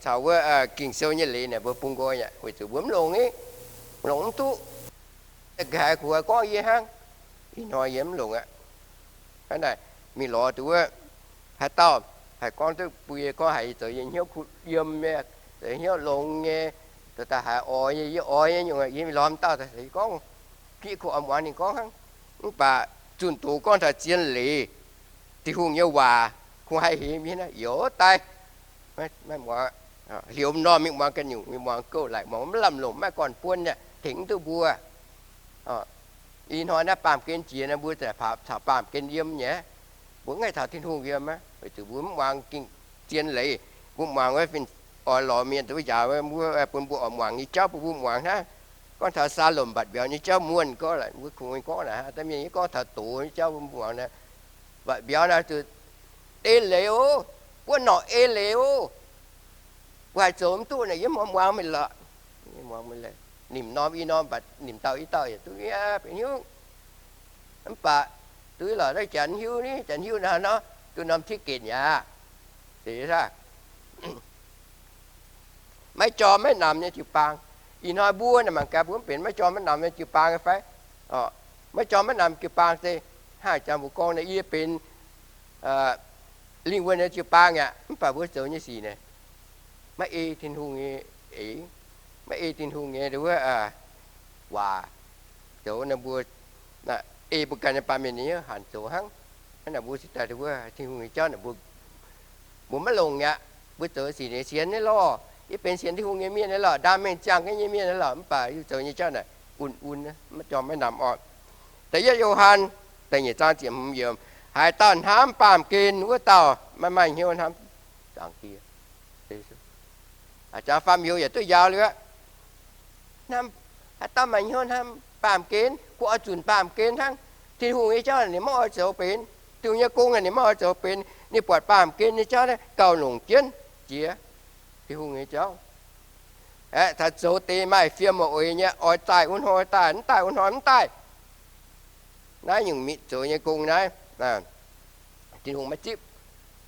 Caux wuov Ging-Sou nyei leiz naaic mbuo bungx nqoi aqv, weic zuqc mbuo mv longc, longc mv duqv. Haiz kuh haiz gorngv yie hnangv, ih hnoi yie mv longc aqv. Hnangv naaic, mingh lorz deix wuov haaix dauh haih gorngv duqv bun yie gorngv haiz zoux yie hnyouv kuh yiem nyei, zoux hnyouv longx nyei, zoux daaih haiz oix nyei, yie oix nyei nyungc, yie mingh lorz dauh daaih gorngv, fiev kuh oix muangx ninh gorngv hnangv. Mv baac zunh doz gorngv taux zien leiz, Tin-Hungh nyei waac kungx haih hemx yie hnangv, youz daaih. Maiv muangx, hlioux m'normh mingh muangx ganh nyungc, mingh muangx gouv-laic, muangx maiv lamh longc, maiv gorn-buonv nyei, tengx mv duqv mbuo. Ih hnoi naaiv baamh gen jiex naaiv, mbuo caux baamh gen yiem nyei. Mbuo mv haih taux Tin-Hungh yiem aqv, weic zuqc mbuo mv muangx ging-zien leiz. Mbuo muangx wuov fin oix lorz mienh dongh wuov njaaux mbuo, bun mbuo oix muangx nyei jauv bun mbuo muangx hnangv. Gorngv taux Saalom mbatc mbiauz nyei jauv muonh gorngv, mbuo kungx gorngv naaic, da'mienh nyei gorngv taux doz nyei jauv mbuo muangx naaic, mbatc mbiauz naaic zuqc ei leiz oc, buov norqc ei leiz oc. Mbuo haih zoux mv duqv naaic, yie mv muangx meih lorqc. Muangx meih, nimc norm i norm mbatc, nimc dauh i dauh yaac duqv nyei, benx hiuv. Mv baac duqv lorqc, janx hiuv ni, janx hiuv naaiv nor, duqv norm ticket yaac maiv jorm maiv namx nyei jiu-baang. Ih hnoi mbuo naaic mangc gaax mbuo mv benx maiv jorm maiv namx nyei jiu-baang fai? Maiv jorm maiv namx jiu-baang se, hnangv jangx mbuo gorngv naaic, yie benx lingh wuonh nyei jiu-baang aqv, mv baac mbuo zoux nyei sic naaic maiv ei Tin-Hungh nyei eix, maiv ei Tin-Hungh nyei wuov waac. Zoux naaic mbuo ei mbuo ganh nyei baamh mienh nyei hanc zoux hnangv. Hnangv naaic mbuo cingx daaih wuov Tin-Hungh nyei jauv naaic mbuo maiv longc aqv. Mbuo zoux sic naaic sienx nyei lorqc, yie benx sienx Tin-Hungh nyei mienh nyei lorqc, ndaam mengh ziangh nyei mienh nyei lorqc, mv baac yie zoux nyei jauv naaic un-un, maiv jorm maiv namx orqc. Da'yietv Yo^han da'nyeic zaang ziepc hmz yiemc, haaix dauh hnamv baamh gen wuov dauh maiv maaih hnyouv hnamv Zaangc Diex. Jangx faam-youz yaac duqv njaaux liuz aqv. Haaix dauh maaih hnyouv hnamv baamh gen, kuv oix zunc baamh gen hnangv. Tin-Hungh nyei jauv ninh maiv oix zoux benx, Tin-Hungh nyei gong ninh maiv oix zoux benx. Ninh buatc baamh gen nyei jauv naaiv gauh longc jienv jiex Tin-Hungh nyei jauv. Aeqv, taux zoux deix maaih fiem maaih oix nyei, oix daaih wuov hnoi daaih, mv daaih wuov hnoi mv daaih. Naaiv nyungc mietc zoux nyei gong naaiv, Tin-Hungh maiv zipv.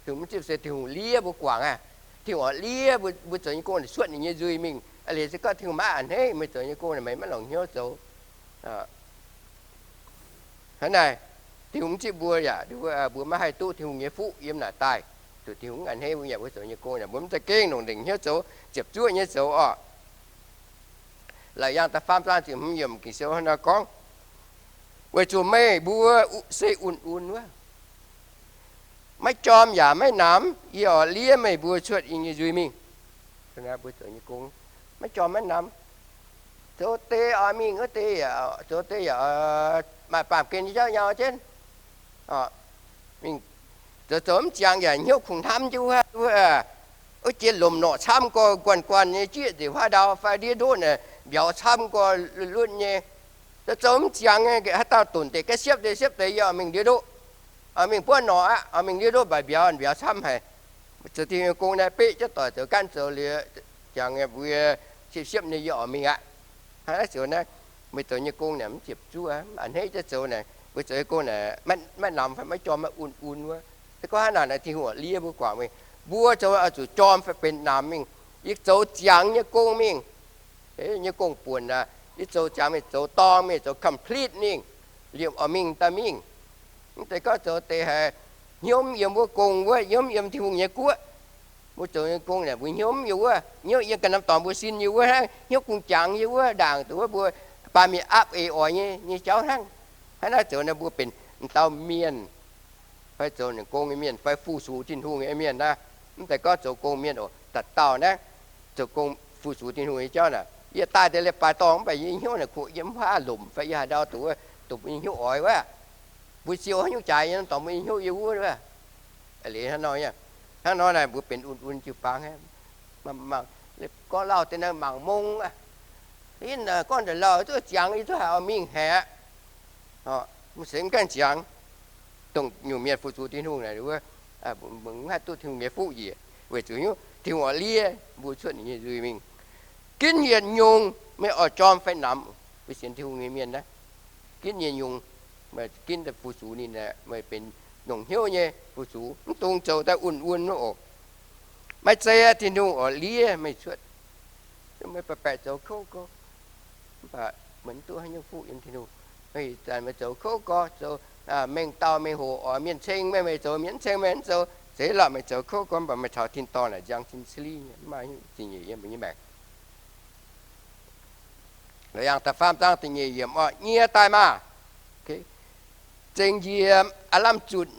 Tin-Hungh maiv zipv se Tin-Hungh liev mbuo guangc aqv. Tin-Hungh oix liev mbuo zoux nyei gong naaic cuotv ninh nyei nzuih mingh. Aa, liuz se gorngv Tin-Hungh maiv a'hneiv meih zoux nyei gong naaic, meih maiv longc hnyouv zoux. Hnangv naaic, Tin-Hungh mv zipv mbuo yaac, mbuo maiv haih duqv Tin-Hungh nyei fuqv yiem naaic daaih. Zuqc Tin-Hungh mv a'hneiv mbuo yaac mbuo zoux nyei gong naaic, mbuo mv za'gengh longc nzengc hnyouv zoux, ziepc zuoqv nyei zoux orqc. Laauc Yaangh da'faam zaang ziepc hmz yiemc Ging-Sou hnangv naaiv gorngv, weic zuqc meih mbuo se un-un wuov, maiv jorm yaac maiv namx, yie oix liev meih mbuo cuotv yie nyei nzuih mingh. Mbuo zoux nyei gong maiv jorm maiv namx, zoux deix oix mingh wuov deix, zoux deix yaac maaih baamh gen nyei jauv nyau jienv. Mingh zoux zoux mv ziangx yaac hnyouv kungx hnamv jienv wuov, wuov jiex lomc norqc camv gorx, guanh guanh nyei jieqv nzengc huaav ndau fai ndiev ndoqv naaic mbiauz camv gorx, lunx lunx nyei. Zoux zoux mv ziangx nyei, haaix dauh donc deix ga'siepv deix siepv deix, yie oix mingh ndiev ndoqv, oix mingh buov norqc aqv, oix mingh ndiev ndoqv mbaac mbiauz, mbiauz camv haic. Zoux Tin-Hungh nyei gong naaiv beqv jienv doic zoux, ganh zoux liuz, ziangx mbuo siepv siepv nyei, yie oix mingh aqv. Hnangv naaiv zoux naaiv, meih zoux nyei gong naaic mv ziepc zuoqv, mv a'hneiv jienv zoux naaic, mbuo zoux nyei gong naaic maiv namx fai maiv jorm, maiv un-un wuov. Se gorngv hnangv naaic, Tin-Hungh oix liev mbuo guangc mingh. Mbuo zoux oix zuqc jorm fai benx namx mingh. Yie zoux ziangx nyei gong mingh, nyei gong-buonc aac, yie zoux ziangx mingh, zoux dorng mingh, zoux complete mingh, liemh oix mingh daaih mingh. Mv zeiz gorngv zoux deix haiz hnyouv mv yiem wuov gong wuov, hnyouv mv yiem Tin-Hungh nyei guoqv. Mbuo zoux nyei gong naaic mbuo hnyouv mv yiem wuov, hnyouv yiem ganh norm dorngx mbuo sin yiem wuov hnangv, hnyouv kungx jangx yiem wuov, ndaangc dongh wuov mbuo baamh mienh aapv eix oix nyei, nyei jauv hnangv. Hnangv naaiv zoux naaiv mbuo benx dauh mienh, fai zoux ninh gong nyei mienh, fai fu-sux Tin-Hungh nyei mienh naaiv. Mv zeiz gorngv zoux gong mienh oc, dauh dauh naaiv zoux gong fu-sux Tin-Hungh nyei jauv naaic, yie daaih deix leiz-baaix dorngh mv baac yie hnyouv naaic kuh yiem huaav lomc fai yie haaix ndau dongh wuov, dongh mbuo nyei hnyouv oix wuov. Mbuo siou haaix nyungc jaaix yiem norm dorngx mbuo nyei hnyouv yiem wuov. Hnangv nor, hnangv nor naaic mbuo benx un-un jiu-baang aqv. Gorngv lauh deix naaiv mangc mong aqv. Gorngv ndongc lauh duqv ziangx, yie duqv haiz oix mingh haic aqv. Mv seix mv gaengh ziangx, dongh nyungc mienh fu-sux Tin-Hungh naaic, mv haih duqv Tin-Hungh nyei fuqv njiec, weic zuqc hnyouv Tin-Hungh oix liev mbuo cuotv ninh nyei nzuih mingh. Ginv yietc nyungc meih oix jorm fai namx, mbuo sienx Tin-Hungh nyei mienh naaiv, ginv yietc nyungc, meih ginv daaih fu-sux ninh, meih benx longc hnyouv nyei fu-sux, mv dungx zoux daaih un-un wuov oc. Maiv zeiz aqv, Tin-Hungh oix liev meih cuotv. Meih baeqc baeqc zoux kouv gorx, mv baac meih mv duqv haaix nyungc fuqv yiem Tin-Hungh. Meih zanc meih zoux kouv gorx, zoux mengh dauh mengh hoc oix mienh ceng meih, meih zoux mienh mv ceng meih mv zoux, zeiz lorqc. Meih zoux kouv gorx, mv baac meih taux tin-dorngh naaic njang cin cili nyei, mv maaih haaix nyungc zingh nyeic yiem mbuo nyei maengc. Laauc Yaangh da'faam zaang da'nyeic yiemc orqc, nyie daaih maah! Zengc njiec aav lamh zutc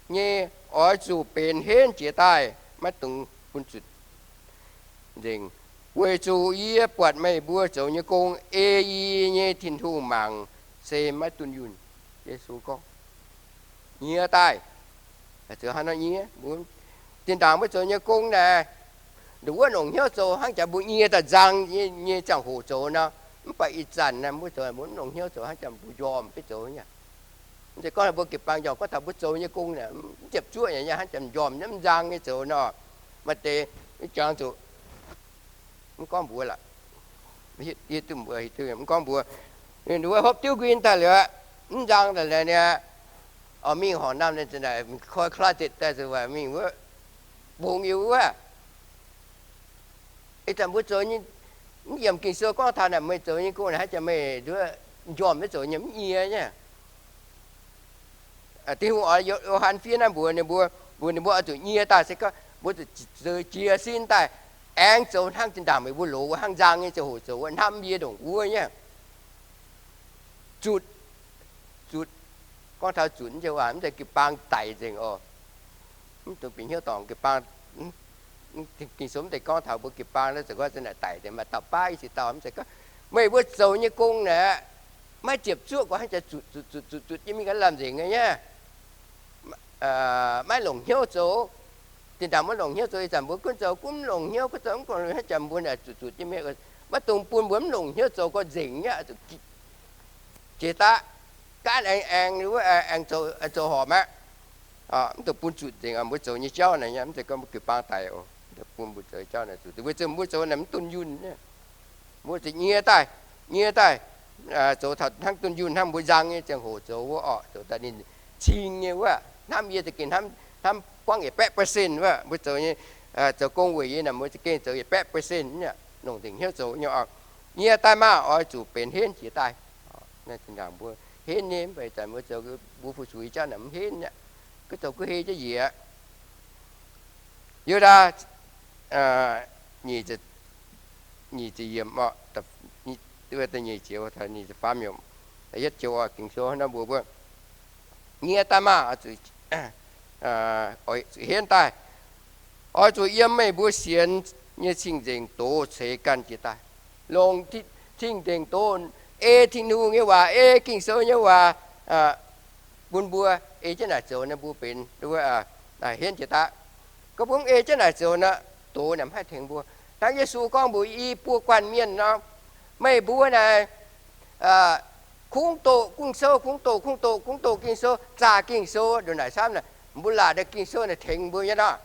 nyei, oix zuqc benx henv jiez daaih, maiv dungx bun zutc nzengc, weic zuqc yie buatc meih mbuo zoux nyei gong ei yie nyei Tin-Hungh mangc, se maiv dunh yunh. Yesu gorngv, nyie daaih, Zuqc hnangv nor nyie, mbuo zinh ndaangc mbuo zoux nyei gong naaic, nduqc wuov longc hnyouv zoux hnangv jaax mbuo nyie daaih nzang nyei ziangh hoc zoux nor, mv baac ih zanc naaic mbuo zoux mbuo mv longc hnyouv zoux hnangv jaax mbuo njormh jienv zoux nyei. Mv zeiz gorngv mbuo jiu-baang njormh, gorngv taux mbuo zoux nyei gong naaic mv ziepc zuoqv nyei, hnangv jaax njormh mv nzang nyei zoux nor, maaih deix jangx zuqc mv gorngv mbuox lorqc, mv gorngv mbuox, ninh wuov hopv diuv nquin daaih liuz, mv nzang daaih liuz niaa, oix mingh horngc naamh ninh za'naaic koi closet daaih zuqc mingh wuov, bungx yiem wuov. Ih zanc mbuo zoux nyei, mv yiemc Ging-Sou gorngv taux naaic meih zoux nyei gong naaic hnangv jaax meih nduov njormh nyei zoux nyei mv nyie nyei. Tin-Hungh oix Yo^han fiev naaiv mbuox ninh mbuo, mbuox ninh mbuo oix zuqc nyie daaih se gorngv mbuo zuqc zoux jiez sin daaih, aengx zoux hnangv zinh ndaangc meih mbuo loz wuov hnangv nzang nyei ziangh hoc zoux wuov, hnamv yie ndongc wuov nyei. Zutc, zutc, gorngv taux zutc nyei waac mv zeiz jiu-baang daic nzengc oc. Mv dungx bieqc hnyouv dorngc jiu-baang. Ging-Sou mv zeiz gorngv taux mbuo jiu-baang naaiv zeiz gorngv za'naaic daic nzengc, maaih dauh baav i cin dauh mv zeiz gorngv meih mbuo zoux nyei gong naaic, maiv ziepc zuoqv gorngv hnangv jaax zutc zutc zutc zutc zutc jienv mingh ganh lamh nzengc nyei. Maiv longc hnyouv zoux. Zinh ndaangc maiv longc hnyouv zoux, ih zanc mbuo gunv zoux gunv mv longc hnyouv, gunv zoux mv longc, hnangv jaax mbuo naaic zuqc zuqc jienv mingh, maiv dungx bun mbuo mv longc hnyouv zoux gorngv nzengc nyei. Jiex daaih, gaanv aengx aengx wuov aengx zoux horpc aqv. Mv dungx bun zuqc nzengc mbuo zoux nyei jauv naaic, mv zeiz gorngv mbuo jiu-baang daic oc. Bun mbuo zoux jauv naaic zuqc, weic zuqc mbuo zoux naaic mv dunh yunh. Mbuo zuqc nyie daaih, nyie daaih, zoux taux hnangv dunh yunh hnangv mbuo nzang nyei ziangh hoc zoux wuov orqc, zoux daaih ninh cing nyei wuov, hnamv yie za'gengh hnamv, hnamv buangv yietc baeqv percent wuov, mbuo zoux nyei, zoux gong weic yie naaic mbuo za'gengh zoux yietc baeqv percent, longc nzengc hnyouv zoux nyei oc. Nyie daaih maah! Oix zuqc benx henv jiex daaih. Naaiv zinh ndaangc mbuo henv nyei, mv baac ih zanc mbuo zoux mbuo fu-sux nyei jauv naaic mv henv aqv. Gunv zoux gunv hei jienv njiec. Yudaa nyic ziepc yiemc, nyic ziepc faam yiemc, yietv joux Ging-Sou nor mbuox mbuo, nyie daaih maah! Zuqc henv daaih. Oix zuqc yiem meih mbuo sienx nyei cing-nzengc doz ceix ganh jiex daaih. Longc cing-nzengc doz ei Tin-Hungh nyei waac, ei Ging-Sou nyei waac bun mbuo ei jienv naaic zoux nor mbuo benx henv jiex daaih. Gorngv mbuo mv ei jienv naaic zoux nor, doz naaic mv haih tengx mbuo. Hnangv Yesu gorngv mbuox i buo guanh mienh nor, meih mbuo naaic kungx doqc Ging-Sou, kungx doqc, kungx doqc, kungx doqc Ging-Sou, zaah Ging-Sou ndongc naaic camv naaic, mbuo laaic deix Ging-Sou naaic tengx mbuo nyei nor.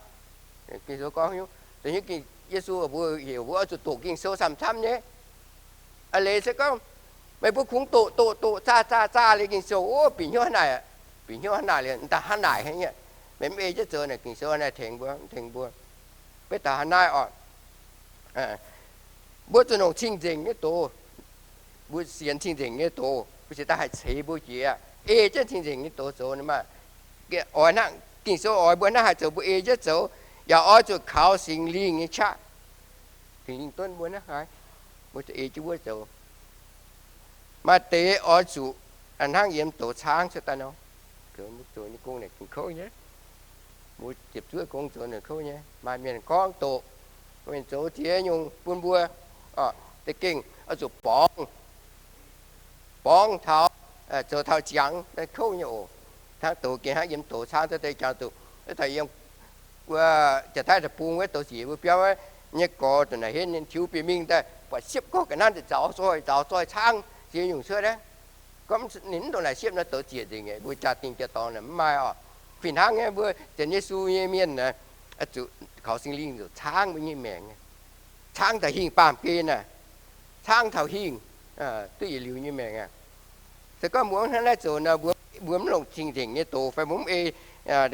Ging-Sou gorngv, Yesu mbuox heuc mbuo oix zuqc doqc Ging-Sou camv-camv nyei. Aa, leiz se gorngv meih mbuo kungx doqc doqc doqc zaah zaah zaah liuz Ging-Sou, o, bieqc hnyouv hnangv naaic, bieqc hnyouv hnangv naaic liuz, daaih hnangv naaic hnangv nyei. Meih mv ei jienv zoux naaic, Ging-Sou naaic tengx mbuo, mv tengx mbuo. Beiv daaih hnangv naaiv oc. Mbuo zuqc longc cing-nzengc nyei doz. Mbuo sienx cing-nzengc nyei doz, mbuo cingx daaih haih ceix mbuo jiex, ei jienv cing-nzengc nyei doz zoux maah. Oix hnangv Ging-Sou oix mbuo hnangv haaix zoux mbuo ei jienv zoux, yaac oix zuqc kaux Singx Lingh nyei qaqv. Singx Lingh donv mbuo hnangv haaix, mbuo zuqc ei jienv wuov zoux. Maaih deix oix zuqc hnangv yiem douz caangv cuotv daaih nor. Mbuo zoux nyei gong naaic gengh kouv nyei. Mbuo ziepc zuoqv gong zoux naaic kouv nyei. Maaih mienh gorngv doqc, mienh zoux ziex nyungc bun mbuo, za'gengh oix zuqc borngz, borngz taux, zoux taux ziangx, kouv nyei oc. Hnangv douz gengh hnangv yiem douz caangv cuotv daaih jangx zuqc, taux yiem Janx-Taiv Deic-Bung wuov douz siec mbuo biauv nyei gorx ndongc naaic henv, ninh tiux bieqc mingh daaih buatc siepv gorngv ga'naaiv nzauh zoih nzauh zoih caangv ziex nyungc cuotv aqv. Gorngv ninh mv ndongc naaic siepv nor douz ziec nzengc, mbuo jaa-dingh jaa-dorngx naaic mv maaih oc. Fih hnangv nyei mbuo sienx Yesu nyei mienh naaic, zuqc kaux Singx Lingh zuqc caangv mbuo nyei maengc, caangv taux hingh baamh gen naaic, caangv taux hingh duqv yietc liuz nyei maengc aqv. Se gorngv mbuo hnangv naaiv zoux nor, mbuo, mbuo mv longc cing-nzengc nyei doz fai mbuo mv ei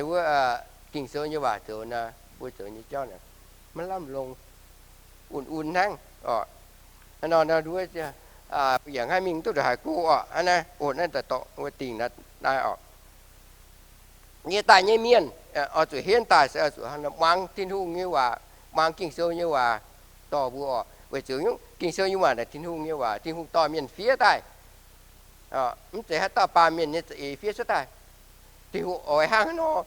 wuov Ging-Sou nyei waac zoux nor, mbuo zoux nyei jauv naaic maiv lamh longx, un-un hnangv oc. Hnangv nor nor, yangh haaix mingh duqv ndongc haaix go oc. Hnangv naaiv, o, naaiv daaih dorh wuov dingh naaiv oc. Nyie daaih nyei mienh oix zuqc henv daaih se oix zuqc muangx Tin-Hungh nyei waac, muangx Ging-Sou nyei waac dorh mbuo oc. Weic zuqc Ging-Sou nyei waac naaic Tin-Hungh nyei waac, Tin-Hungh dorh mienh fiev daaih. Mv zeiz haaix dauh baamh mienh nyei za'eix fiev cuotv daaih. Tin-Hungh oix hnangv haaix nor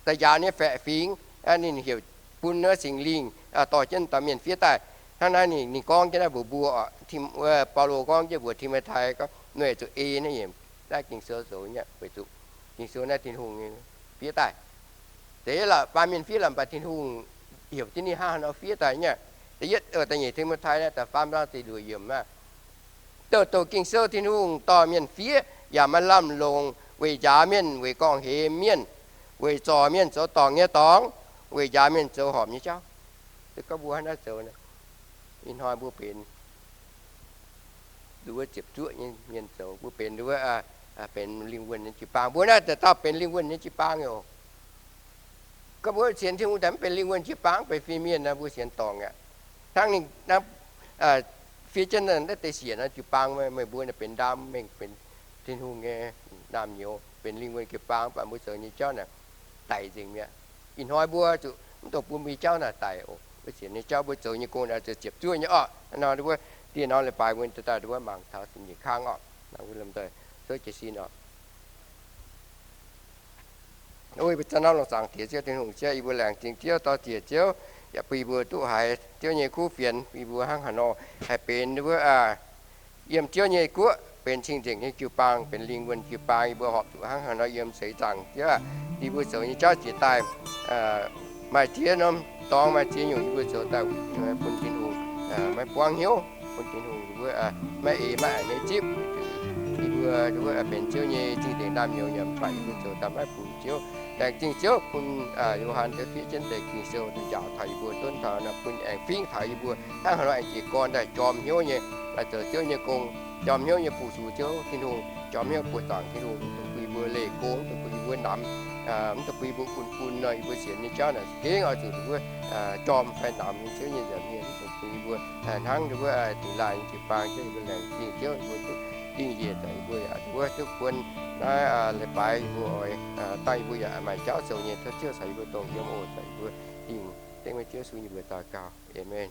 da'njaaux nyei faeqc fingx, ninh heuc bun wuov Singx Lingh dorh jienv dauh mienh fiev daaih. Hnangv naaiv ninh, ninh gorngv jienv naaiv mbuox mbuo, Baulo gorngv jienv mbuox Ti^mo^tai gorngv, meih zuqc ei naaiv yiemc naaiv Ging-Sou zoux nyei, weic zuqc Ging-Sou naaiv Tin-Hungh nyei. fiev daaih. Deix la'faam mienh fiev la'mv baac Tin-Hungh heuc jienv ninh hnangv haaix nor fiev daaih nyei. Da'yietv, da'nyeic Ti^mo^tai naaiv da'faam zaang ziepc luoqc yiemc aah, Douh-douh Ging-Sou Tin-Hungh dorh mienh fiev yaac maaih lamh longc weic njaaux mienh, weic gorngv-hemx mienh, weic zorc mienh zoux dorngc nyei dorngx, weic njaaux mienh zoux horpc nyei jauv. Se gorngv mbuo hnangv naaiv zoux, ih hnoi mbuo benx nduov ziepc zuoqv nyei mienh zoux, mbuo benx nduov, benx lingh wuonh nyei jiu-baang. Mbuo naaiv dauh dauh benx lingh wuonh nyei jiu-baang oc. Gorngv mbuo sienx Tin-Hungh daaih mv benx lingh wuonh jiu-baang, benx fin-mienh nor, mbuo sienx dorngc aqv. Hnangv ninh fiev jienv naaiv deix siec nor jiu-baang, meih mbuo naaiv benx ndaam mengh, benx Tin-Hungh nyei naamh nyouz, benx lingh wuonh jiu-baang, mv baac mbuo zoux nyei jauv naaic daic nzengc mi'aqv. Ih hnoi mbuo zuqc mv dungx bun mbuo nyei jauv naaic daic oc. Mbuo sienx nyei jauv, mbuo zoux nyei gong naaic ziepc zuoqv nyei orqc. Nor wuov dieh norm leiz-baaix mbuo daaih wuov mangc taux ziepc nyeic kang orqc. Wuov lomh nzoih souv jiez sin orqc. O mbuo zanc norm longc zaangc Diex Ziouv Tin-Hungh, Ziouv, yie mbuo laengz zingh Ziouv, dorh ziec Ziouv yaac bun yie mbuo duqv haiz Ziouv nyei kuv fienx, yie mbuo hnangv haaix nor haih benx wuov yiem Ziouv nyei guoqv, benx cing-nzengc nyei jiu-baang, benx lingh wuonh jiu-baang. Yie mbuo horpc zuqc hnangv haaix nor yiem seix zaangc Ziouv aah, yie mbuo zoux nyei jauv jiex daaih maaih ziex norm dorngx, maaih ziex nyungc yie mbuo zoux daaih bun Tin-Hungh maiv buangv hnyouv, bun Tin-Hungh mbuo maiv eix maiv a'hneiv zipv. Yie mbuo wuov benx Ziouv nyei cing-nzengc naamh nyouz yaac mv baac yie mbuo zoux daaih maiv bungx Ziouv. Laengz zingh Ziouv bun Yo^han fiev jienv deix Ging-Sou daaih njaaux taux yie mbuo, donv taux nor bun aengx fingx taux yie mbuo hnangv haaix nor aengx jiez gorn daaih jorm hnyouv nyei zoux Ziouv nyei gong, jorm hnyouv nyei fu-sux Ziouv Tin-Hungh, jorm hnyouv buoqc zaangc Tin-Hungh, mv dungx bun yie mbuo leih gong, mv dungx bun yie mbuo namx, mv dungx bun yie mbuo un-un nor, yie mbuo sienx nyei jauv naaic gengh oix zuqc wuov jorm fai namx nyei Ziouv nyei nza'hmien, mv dungx bun yie mbuo hnangv wuov dingc laaih nyei jiu-baang. Ziouv, yie mbuo laengz zingh Ziouv, yie mbuo duqv dingh njiec daaih, yie mbuo yaac wuov duqv buonv naaiv leiz-baaix yie mbuo oix dangh, yie mbuo yaac maaih jauv zoux nyei. Tov Ziouv caux yie mbuo dongh yiem oc. Daaih yie mbuo dingh dengv meih Ziouv Yesu nyei mbuox daux gaux. Aamen.